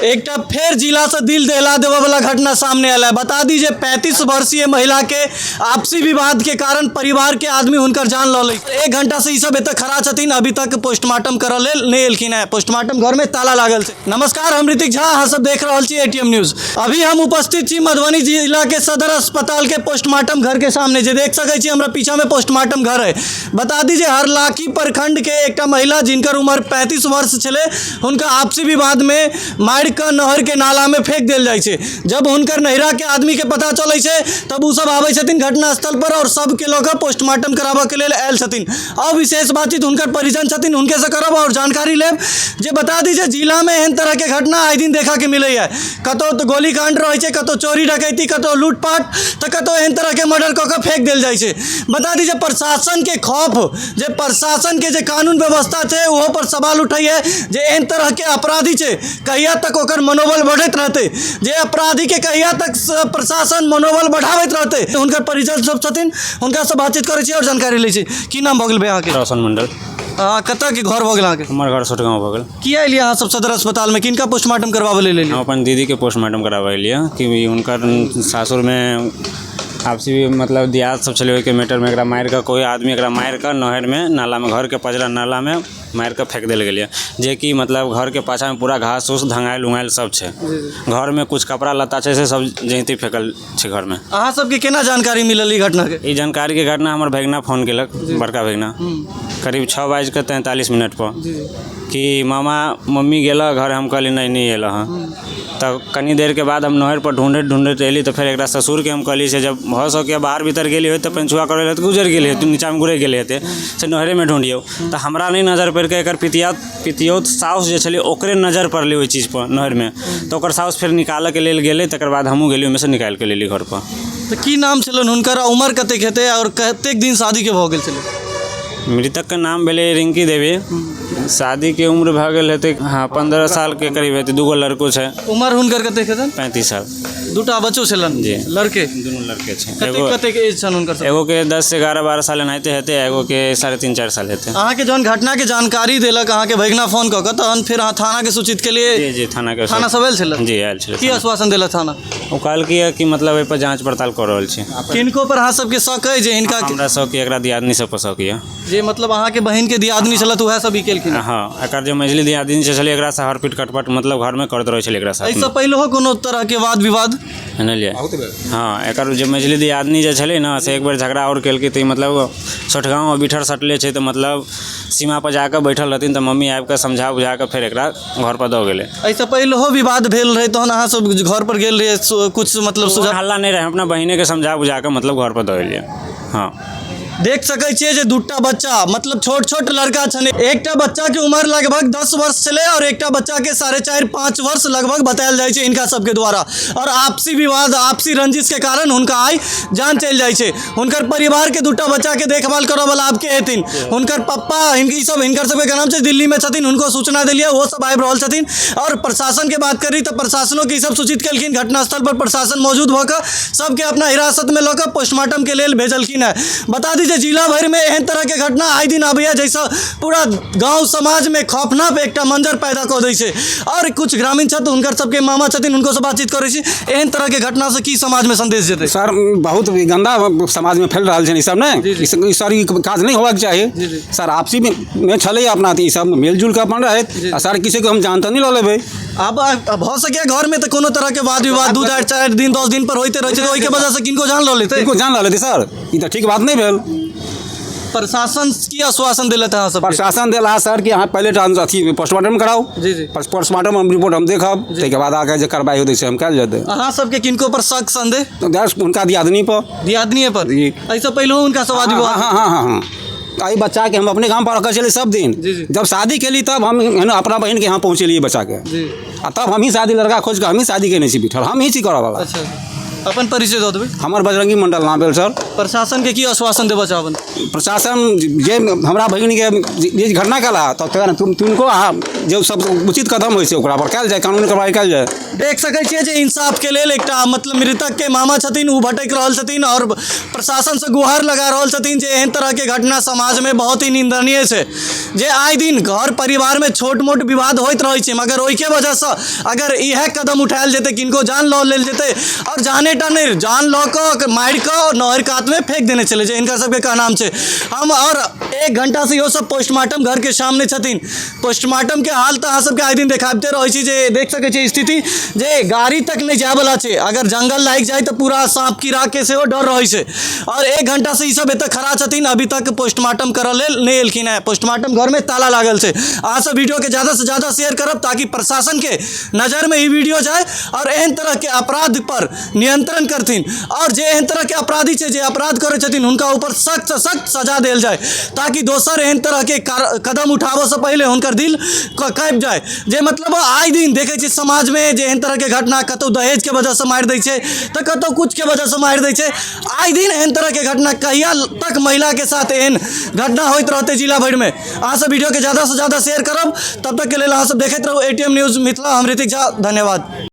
एकटा फेर जिला से दिल दहला देबऽ वाला घटना सामने आयल है। बता दी जे 35 वर्षीय महिला के आपसी विवाद के कारण परिवार के आदमी हुनकर जान लऽ लै। एक घंटा से ई सब एतऽ खड़ा छथिन, अभी तक पोस्टमार्टम करऽ लेल नहि एलखिन हैं। पोस्टमार्टम घर में ताला लागल छै। नमस्कार, हम ऋतिक झा, अहाँ सब देख रहल छी एटीएम न्यूज। अभी हम उपस्थित छी मधुबनी जिला के सदर अस्पताल के पोस्टमार्टम घर के सामने। जे देख सकै छी हमरा पीछा में पोस्टमार्टम घर है। बता दी जे हरलाखी प्रखंड के एकटा महिला जिनकर उम्र 35 वर्ष छलै, हुनका आपसी विवाद में मारि कऽ नहर के नाला में फेंक देल जाइ छै। जब हुनकर नैहरा के आदमी के पता चलै छै तब ओ सब आबै छथिन घटनास्थल पर और सबके लऽ कऽ पोस्टमार्टम कराबऽ के लेल आयल छथिन। और विशेष बातचीत हुनकर परिजन छथिन, हुनके से करब और जानकारी लेब। जे बता दी जे जिला में एहन तरह के घटना आइ दिन देखऽ के मिलैया। कतौ तऽ गोलीकांड रहै छै, कतौ चोरी डकैती, कतौ लूटपाट, तऽ कतौ एहन तरह के मर्डर कऽ कऽ फेंक देल जाइ छै। बता दी जे प्रशासन के खौफ, जे प्रशासन के जे कानून व्यवस्था छै ओहो पर सवाल उठैया जे एहन तरह के अपराधी छै कहिया तक ओकर मनोबल बढ़ैत रहतै, जे अपराधी के कहिया तक प्रशासन मनोबल बढ़ाबैत रहतै। हुनकर परिजन सब छथिन, हुनका से बातचीत करै छी और जानकारी लै छी। की नाम भऽ गेल भैया अहाँके? रोशन मंडल। कतऽ के घर भऽ गेल अहाँके? हमर घर छोटगाँव भऽ गेल। किया एलियै अहाँ सब सदर अस्पतालमे? किनका पोस्टमार्टम करबाबै लेल एलियै? हम अपन दीदीके पोस्टमार्टम कराबै एलियै कि हुनकर सासुरमे आपसी मतलब दियाद सब छलै, ओहिके मैटरमे एकरा मारिकऽ कोइ आदमी एकरा मारिकऽ नहरमे नालामे घरके पजरा नालामे मारिकऽ फेक देल गेलै, जेकि मतलब घरके पाछाँमे पूरा घास उस धङ्गायल उङ्गायल सब छै। घरमे किछु कपड़ा लत्ता छै से सब जहीँ तहीँ फेकल छै घरमे। अहाँ सबके केना जानकारी मिलल ई घटनाके? ई जानकारीके घटना हमर भगिना फोन केलक, बड़का भगिना, करीब 6:43 पर कि मामा मम्मी गेलऽ घर? हम कहली नहि, नहि एलऽ हँ। तब कनी देरके बाद हम नहरपर ढूँढैत ढूँढैत अयली तऽ फेर एकरा ससुरके हम कहली से जब भऽ सकैए बाहर भीतर गेली होत तऽ पञ्चुआ करै लए तऽ गुजरि गेल हेतै, नीचाँमे गुड़कि गेल हेतै, से नहरेमे ढूँढियौ। तऽ हमरा नहि नजर पड़ि कऽ एकर पितिया पितियौत साउस जे छलै ओकरे नजर पड़लै ओहि चीजपर नहरमे, तऽ ओकर साउस फेर निकालऽके लेल गेलै, तकर बाद हमहूँ गेलियै, ओहिमेसँ निकालिके लेलियै घरपर। तऽ की नाम छलनि हुनकर आ उमर कतेक हेतै आओर कतेक दिन शादीके भऽ गेल छलै? मृतकके नाम भेलै रिंकी देवी। शादीके उम्र भऽ गेल हेतै, हँ, 15 सालके करीब हेतै। दूगो लड़को छै। उमर हुनकर कतेक हेतनि? 35 साल। दूटा बच्चो छलनि? जी। लड़के? दुनू लड़के छै। कतेक एगो कतेक एज छनि हुनकर सब? एगोके 10 11 12 साल एनाहिते हेतै, एगोके 3.5 4 साल हेतै। अहाँके जहन घटनाके जानकारी देलक अहाँके भगिना फोन कऽ कऽ, तहन फेर अहाँ थानाके सूचित केलियै? जी जी, थानाके। थाना सब आयल छलै? जी, आयल छलै। की आश्वासन देलक थाना? ओ कहलकै कि मतलब एहिपर जाँच पड़ताल कऽ रहल छी। किनको पर अहाँ सबके शक अइ जे हिनका? हमरा सबके एकरा दियादनी सब पर शक यऽ। जे मतलब अहाँके बहिनके दियादनी छलथि उएह सब ई केलखिन? हँ, एकर जे मझिली दियादनी जे छलै एकरासँ हरपीट कटपट मतलब घरमे करैत रहै छलै एकरा साथ। एहिसँ पहिलहो कोनो तरहके वाद विवाद? जानलियै? हँ, एकर जे मझिली दियादनी जे छलै ने से एक बेर झगड़ा आओर केलकै, तऽ ई मतलब सोठगाँव आओर बिठर सटले छै, तऽ मतलब सीमापर जाकऽ बैठल रहथिन, तऽ मम्मी आबिकऽ समझा बुझाकऽ फेर एकरा घरपर दऽ गेलै। एहिसँ पहिलहो विवाद भेल रहै तहन अहाँ सब घर पर गेल रहियै किछु मतलब सुझाव? हल्ला नहि रहै, अपना बहिनेके समझा बुझाकऽ मतलब घरपर दऽ एलियै। हँ, देख सकै छियै जे दूटा बच्चा मतलब छोट छोट लड़का छलै। एकटा बच्चाके उम्र लगभग 10 वर्ष छलै और एकटा बच्चाके 4.5 5 वर्ष लगभग बतायल जाइ छै हिनका सबके द्वारा। और आपसी विवाद आपसी रंजिशके कारण हुनका आइ जान चलि जाइ छै। हुनकर परिवारके दूटा बच्चाके देखभाल करऽवला आब के हेथिन? हुनकर पप्पा ई सब हिनकर सबके नाम छै दिल्लीमे छथिन, हुनको सूचना देलियै, ओहो सब आबि रहल छथिन। और प्रशासनके बात करी तऽ प्रशासनोके ई सब सूचित केलखिन। घटनास्थल पर प्रशासन मौजूद भऽ कऽ सबके अपना हिरासतमे लऽ कऽ पोस्टमार्टमके लेल भेजलखिन हेँ। बता दी जे जिला भरिमे एहन तरहके घटना आइ दिन आबैए जाहिसँ पूरा गाँव समाजमे खौफनाक एकटा मंजर पैदा कऽ दै छै। आओर किछु ग्रामीण छथि, हुनकर सबके मामा छथिन, हुनको बातचीत करै छी। एहन तरहके घटनासँ की समाजमे संदेश जेतै? सर, बहुत गन्दा समाजमे फैल रहल छै ई सब ने। ई सर, ई काज नहि होबाक चाही सर। आपसी मे छलै अपना तऽ ई सब मिलजुल कऽ अपन रहैत आ सर, किसी के हम जान तऽ नहि लऽ लेबै। आब भऽ सकैए घरमे तऽ कोनो तरहके वाद विवाद 2 4 4 दिन 10 दिन पर होइते रहै छै, तऽ ओहिके वजहसँ किनको जान लऽ लेतै? किनको जान लऽ लेतै सर, ई तऽ ठीक बात नहि भेल। प्रशासन की आश्वासन देलथि अहाँ सबके? प्रशासन देला सर कि अहाँ पहिले अथी पोस्टमार्टम कराउ। जी जी। पोस्टमार्टम हम रिपोर्ट हम देखब, ताहिके बाद आके जे कार्रवाई होतै से हम कयल जेतै। अहाँ सबके किनको पर शक संदेह? हुनका दियादनी पर। दियादनीए पर? जी। एहिसँ पहिलहो हुनका सब वाद विवाद? हँ हँ हँ हँ, एहि बच्चाके हम अपने गाम पर रखल छलियै सब दिन। जी जी। जब शादी केली तब हम अपना बहिनके यहाँ पहुँचेलियै बच्चाके। जी। आ तब हमही शादी लड़का खोजि कऽ हमही शादी केने छी बिठल, हमही छी करऽवला। अच्छा। अपन परिचय दऽ देबै। हमर बजरंगी मंडल नाम भेल सर। प्रशासन के की आश्वासन देबऽ चाहबनि? प्रशासन जे हमरा भगिनीके जे घटना कला तऽ तुनको अहाँ जे सब उचित कदम होइ छै ओकरा पर कयल जाय, कानूनी कार्रवाई कयल जाय। देख सकै छियै जे इंसाफ के लेल एकटा मतलब मृतक के मामा छथिन, ओ भटकि रहल छथिन और प्रशासन से गुहार लगा रहल छथिन जे एहन तरह के घटना समाज में बहुत ही निंदनीय छै। जे आइ दिन घर परिवार में छोट मोट विवाद होइत रहै छै, मगर ओहिके वजहसँ अगर इएह कदम उठायल जेतै, किनको जान लऽ लेल जेतै, और जाने टा नहि, जान लऽ कऽ मारि कऽ नहर कातमे फेंक देने छलै, जे हिनकर सबके कहनाम छै। हम और 1 घंटा से इहो सब पोस्टमार्टम घर के सामने छथिन। पोस्टमार्टम के हाल तऽ अहाँ सबके आइ दिन देखाबिते रहै छी जे देख सकै छी स्थिति जे गाड़ी तक नहि जायवला छै। अगर जंगल लागि जाय तऽ पूरा साँप कीड़ा के सेहो डर रहै छै। और 1 घंटा से ई सब एतऽ खड़ा छथिन, अभी तक पोस्टमार्टम करऽ लेल नहि एलखिन हेँ। पोस्टमार्टम घर में ताला लागल छै। अहाँ सब वीडियो के ज़्यादा से ज़्यादा शेयर करब ताकि प्रशासन के नज़र में ई वीडियो जाए और एहन तरह के अपराध पर नियंत्रण करथिन, और जे एहन तरह के अपराधी छै, जे अपराध करै छथिन, हुनका ऊपर सख्त से सख्त सजा देल जाए, ताकि दोसर एहन तरह के कदम उठाबऽ से पहिले हुनकर दिल काँपि जाए। जे मतलब आइ दिन देखै छियै समाज में जे एहन तरह के घटना कतौ दहेज के वजह से मारि दै छै तऽ कतौ कुछ के वजह से मारि दै छै। आइ दिन एहन तरह के घटना कहिया तक महिला के साथ एहन घटना होइत रहतै जिला भरि में? अहाँ सब वीडियो के ज़्यादा से ज़्यादा शेयर करब। तब तक के लेल अहाँ सब देखैत रहू एटीएम न्यूज़ मिथिला। हम ऋतिक झा, धन्यवाद।